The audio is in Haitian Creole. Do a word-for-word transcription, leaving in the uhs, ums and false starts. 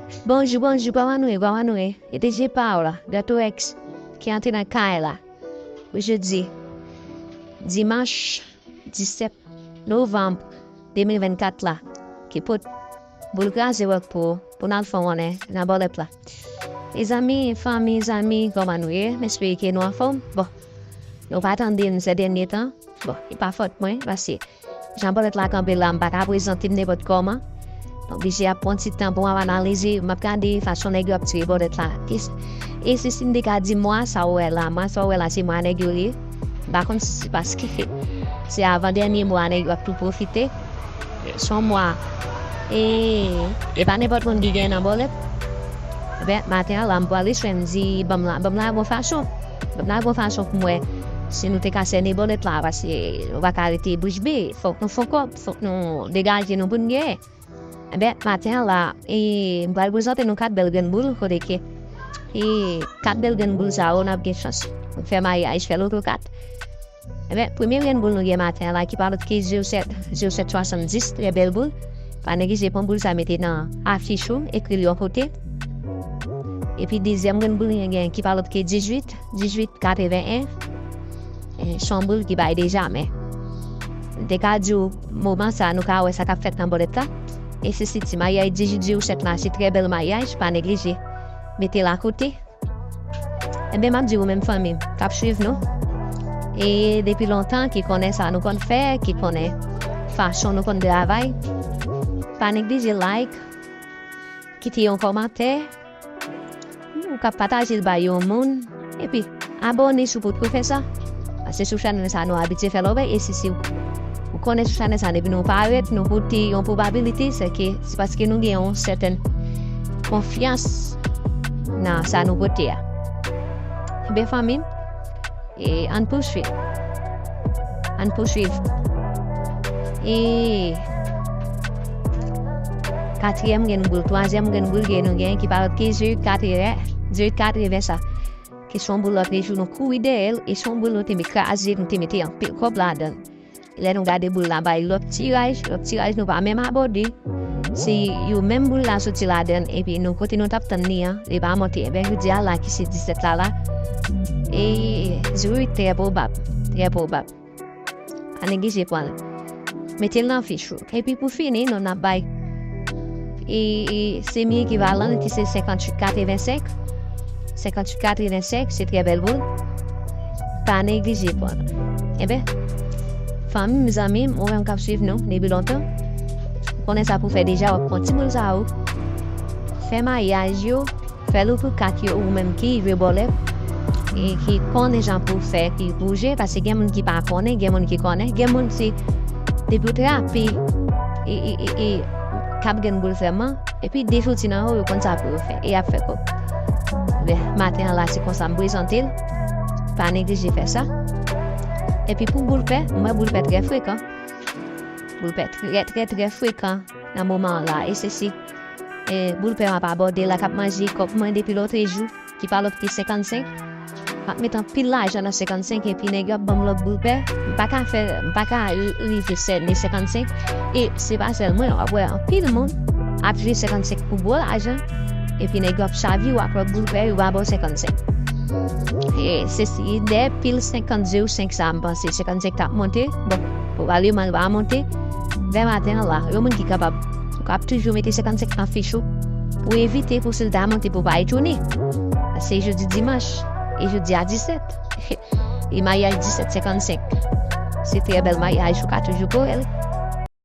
Bonjou, bonjou, kòman nou ye, kòman nou ye? E te je pa w la, Gato X, ki antre nan kay la. Pou jodi, dimanch disèt novanm de mil vennkat la, ki pot boul kraze wòk pou, pou n al fè yon konnen nan bòlèt la. Mezanmi, fanmi, zanmi, kòman nou ye? M espere ke nou anfòm. Bon, nou pa tande m sè dènye tan. Bon, e pa fòt mwen, paske jan bòlèt la kanpe la, m pa ka prezante m nenpòt kòman. M oblije ap pran ti tan pou m ap analize, m ap gade fason nèg yo ap tire bòlèt la. E, e si, si m te ka di mwa sa ou wè la, mwa sa ou wè la, se mwa nèg yo ye. M pa konn si se paske se avan dènye mwa nèg yo ap tou pwofite. Se yon mwa. E, e pa nenpòt moun ki gen nan bòlèt. Ebyen, maten an la, m pwale swen, m di, ban m la, ban m la bon fason. Ban m la bon fason pou m wè si nou te ka sène bòlèt la, paske nou pa ka rete bouch be. Fòk nou fè kòb, fòk nou degaje nou pou n genyen. Ebyen, maten an la, e, m pral prezante nou kat bèl grenn boul, kote ke, e, kat bèl grenn boul sa yo, n ap gen chans fè mayaj, fè loto kat. Ebyen, premye grenn boul nou gen maten an la, ki pa lòt ke zewo sèt, zewo sèt swasanndis, trè bèl boul. Pa neglije pran boul sa, mete nan afich ou, ekri l yon kote. Epi dezyèm grenn boul nou gen, ki pa lòt ke dizuit, dizuit katreven en. E, se yon boul ki bay deja, men m te ka di w, moman sa, nou ka wè sa k ap fèt nan bòlèt la. E se si ti mayaj dizuit zewo sèt la, se trè bèl mayaj, pa neglije mete l akote. Ebyen, m ap di ou menm fanmi m k ap swiv nou, e depi lontan, ki konnen sa nou konn fè, ki konnen fason nou konn travay, pa neglije like, kite yon kòmantè, ou ka pataje l bay yon moun, epi abòne si w potko fè sa. Paske sou chanèl sa nou abitye fè lòbèy, e si, si ou konnen sou chanèl sa depi nou parèt, nou pote yon pwobabilite, se ke se paske nou gen yon sètèn konfyans nan sa nou pote a. Ebyen, fanmi m, e ann pouswiv. Ann pouswiv. E katriyèm grenn boul, twazyèm grenn boul ke nou gen, ki pa lòt ke zewo katreven, zewo katreven sa. Ki se yon boul lòtrejou, nou kouri dèyè l, e se yon boul nou te met kraze, nou te mete anpil kòb ladan l. Lè nou gade boul la bay lòt tiraj, lòt tiraj nou pa menm abòde. Se yo menm boul la soti ladan l, epi nou, kote nou t ap tann li an, li pa monte. Ebyen, jodi a la, ki se disèt la la, e zewo uit, trè pwobab, trè pwobab. Pa neglije pran l. Mete l nan fich ou. Epi pou fini, nou n ap bay, e, e, semi ekivalan ki se senkanntuit katrevensenk. Senkanntuit katrevensenk, se trè bèl boul. Pa neglije pran l. Ebyen, fanmi m, zanmi m, ou menm k ap swiv nou depi lontan, ou konnen sa pou fè deja, w ap pran ti boul sa ou, fè mayaj yo, fè loto kat yo, ou menm ki jwe bòlèt, e ki konnen jan pou fè, ki bouje, paske gen moun ki pa konnen, gen moun ki konnen, gen moun se depi w trape, e, e, e, e, kat grenn boul sèlman, epi de soti nan yo, yo konn sa pou yo fè, e y ap fè kòb. Ebyen, maten an la, se konsa m prezante l, pa neglije fè sa. Epi pou boul pè, m wè boul pè trè frekan. Boul pè trè, trè, trè frekan nan moman an la, e se si, e, boul pè m ap abòde la, k ap manje kòb mwen depi lòtrejou, ki pa lòt ke senkannsenk. M ap met anpil lajan nan senkannsenk, epi nèg yo ap ban m lòt boul pè. M pa ka fè, m pa ka rive sène senkannsenk. E se pa sèl mwen, w ap wè anpil moun ap jwe senkannsenk pou gwo lajan, epi nèg yo ap chavire w ak lòt boul pè, yo pa ba w senkannsenk. E se si, dèyè pil senkant zewo senk sa, m panse senkannsenk t ap monte. Bon, pwobableman l va monte. Vè maten an la, yon moun ki kapab, ou kab toujou mete senkannsenk nan fich ou pou evite pou si l ta monte pou pa etone. Paske jodi dimanch, e jodi a disèt. E mayaj disèt senkannsenk, se trè bèl mayaj, ou ka toujou kore l.